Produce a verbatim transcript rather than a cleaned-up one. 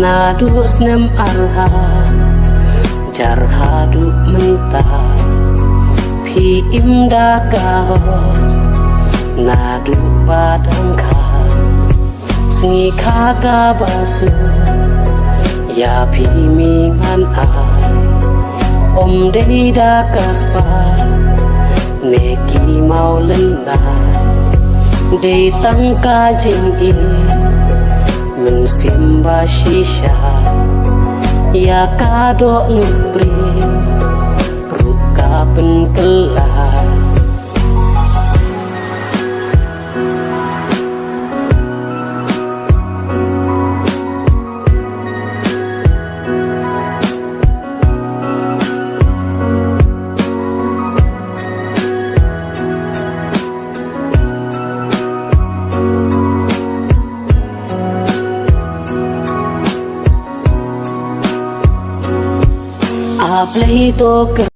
Naduh snem arha jar haduh mynta, phi im da ka hok naduh ba dang kha. Sngi kha kaba suk ïa phi, mi ngan ai, ym dei da ka spah ne ki mawlynnai. Dei tang ka jingim mynsiem ba shisha ïa ka dohnud briew ruh ka pynkylla. A Blei to ka